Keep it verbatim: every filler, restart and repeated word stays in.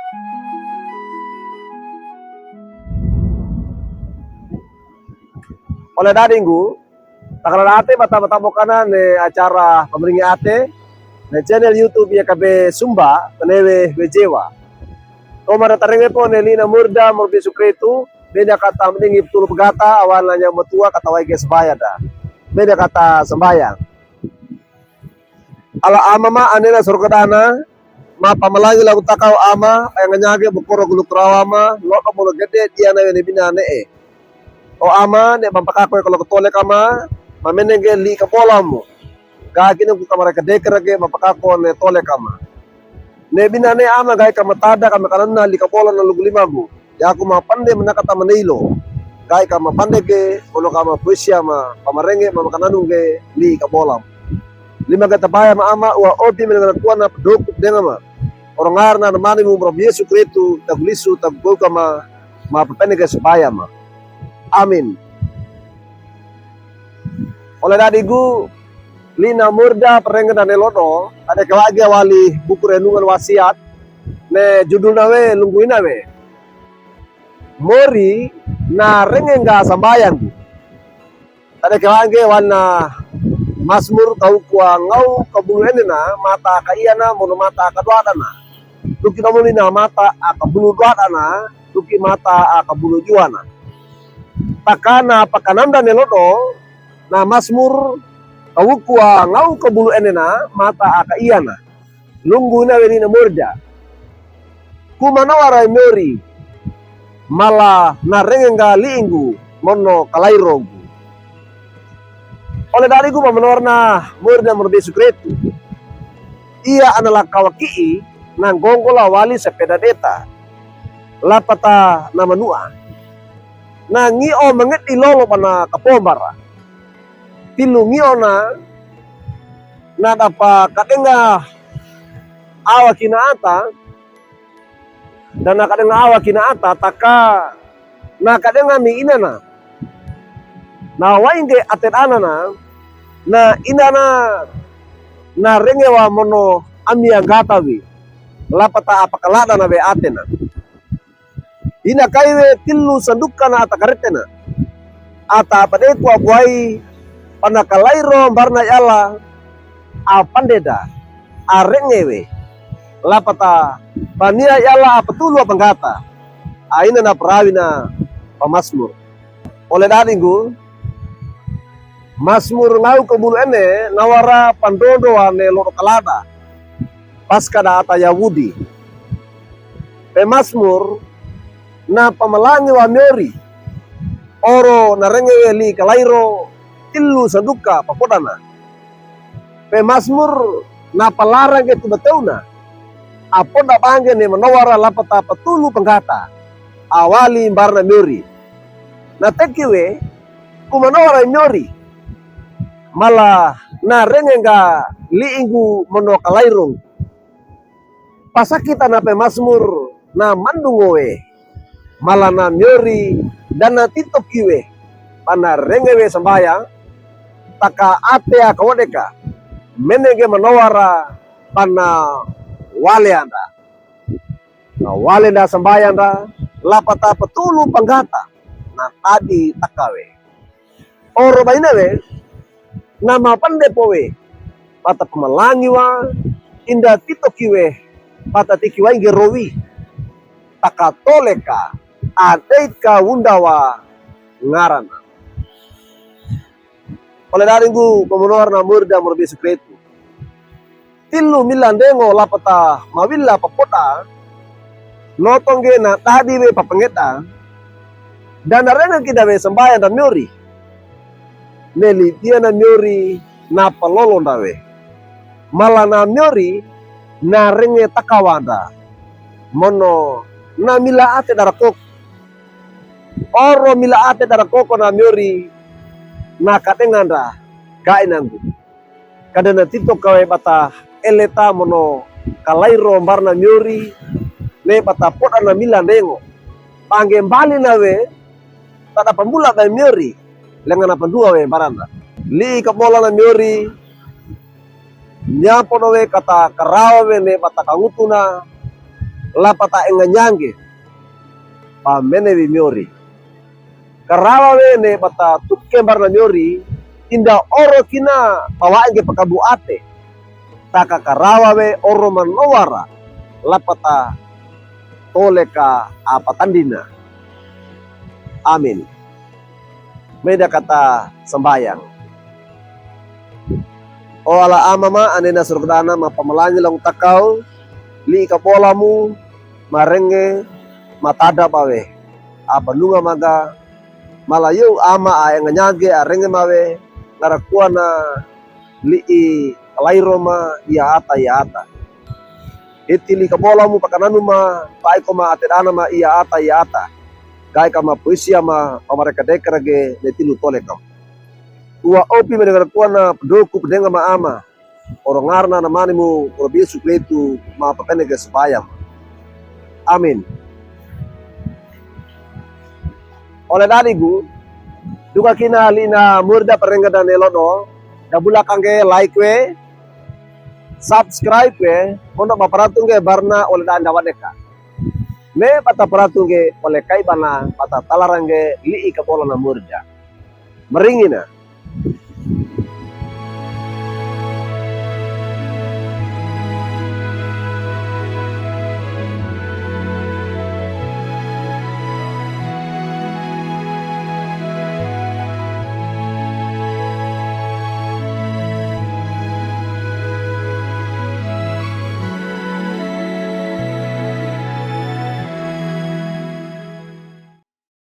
Ole dadinggu, takarara'ate bata bata bokana ne acara pamaringe ate ne channel YouTube ya kabe Sumba, tene we Wejewa. Tomara tarenge po ne lina murda morbi sukretu, benda kata mendingi petulu pegata, awan lanya metua kata waige sambaya da. Benda kata sambaya. Ala Ama ma anena sorga dana, ma pamalangi lagu takau Ama, aya nganyage bokoro gulu karawa ma, lo'do mono gede dia na wene bina ne e. O Ama, ne bampakako e kalo ketole kama, ma menenge li kabola mo. Ga kine ku kamara kedekere ge bampakako ne tole kama. Ne bina ne Ama gaika matada kama kanana li kabola na lugu lima gu. Yaku mapande manakata maneilo. Gaika mapande ge, ono kama puesia ma, pamarenge ma makananu ge li kabola mo. Lima gata baya ma Ama, ua obi menengana kuana pedoku denga ma. Oro ngarana na mane mu mura Yesu Kristu, tagulisu, tagugoga ma, ma papene ge sambaya ma. Amin. Ole dadinggu, lina murda parenge dane lo'do, ade kawage wali buku renungan wasiat, ne judul na we, lunggu ina we. Mori na renge nga sambaya gu. Tade kawage wana Masmur kawuku wa ngau kabulu ene na mata kaiya na mono mata kaduada na. Tuki na moli na mata akabulu duada na, tuki mata akabulu jua na. Takana pakanamda ne lo'do, na Masmur kawuku wa ngau kabulu ene na mata akaiya na. Lunggu ina we lina murda. Ku manowara miori, mala na renge nga liingu mono kalairogu. Ole dadinggu ma manowara na murda murbi sukretu. Ia ana la kawaki'i na ngonggola wali sepeda deta. Lapata na manu'a. Na ngi'o mangedi lolo pana kapombara. Tilu ngi'o na, na dapa kadenga awa kina ata, dana kadenga awa kina ata, taka na kadenga ni inana. Na wainge ate dana na, na inana na renge wa mono amia gata wi. Lapata apakalada na we ate na. Ina kai we tilu sanduka na ata karete na. Ata apade ku abuai pana kalairo mbarana i Alla apandeda arenge we. Lapata pania i Alla apatulu apanggata. Aina na parawi na pamasmur. Ole dadinggu, Masmur ngau kabulu ene nawara pandondowa ne lodo kalada. Paska da ata Yawudi. Pemasmur na pamalangi wa miori. Oro na renge we li kalairo tilu sanduka papodana. Pemasmur na palarang ke tuba tauna. Apoda bangge ne manowara lapata patulu panggata. Awali mbarana miori. Na teki we, ku manowara miori. Mala na renge nga liingu mono kalairong. Pasakita na pemasmur na mandungo we. Mala na miori dana titoki we. Pana renge we sambaya. Taka ate akawodeka. Menenge manowara pana wale anda. Na wale nda sambaya nda, lapata patulu panggata, na tadi taka we. Oro baina we, na mapande po we, pata pamalangi wa, inda titoki we, pata tiki wa inge rowi, taka toleka, adeit ka wunda wa ngarana. Ole dadinggu, ku manowara na murda murbi sukretu. Tilu mila ndengo lapata mawila papoda, notonge na tadi we papangeda, dana renge kida we sambaya nda miori. Neli dia na miori na palolo nda we. Mala na miori na renge takawanda. Mono na mila ate dara koko. Oro mila ate dara koko na miori na kadenga nda gai nanggu. Kada na tito kawe bata eleta mono kalairo mbarana miori ne bata poda na mila ndengo. Pangge mbali na we tada pambula bai miori lenga na pandua we mbarana. Li kabola na miori Nyapo na we kata karawa we ne bata kangutuna, lapata enganyangge, pamene wi miori. Karawa we ne bata tuke mbarana miori, tinda oro kina bawaenge pakabu ate. Taka karawa we oro manowara, lapata toleka apatandina. Amin. Meda kata sambayang. O ala Ama ma, anena surgana, mapamalanyi long takaw, li'i kabolamu, marenge, matadap awe. Apanunga maga, malayo Ama a enganyage a renge mawe, ngarakuana li'i kalairoma ia ata ia ata. Iti li'i kabolamu pakananu ma, paiko ma atedana ma ia ata ia ata. Gaika ma poisia ma pamarekadekara ge ne tilu tolekam. Ua opi mene ngarakuana pedoku pedenga ma Ama. Oro ngarana Anamanimu, oro Yesu Kristu, mapapenege sambayang. Amin. Ole dadigu, duka kina li'i na murda parengga dane lodo, da bulakangge like we, subscribe we, kondo maparatunge barna ole dane dawadeka. Me bata paratunge ole kaibana bata talarangge li'i kabolana murda. Maringina.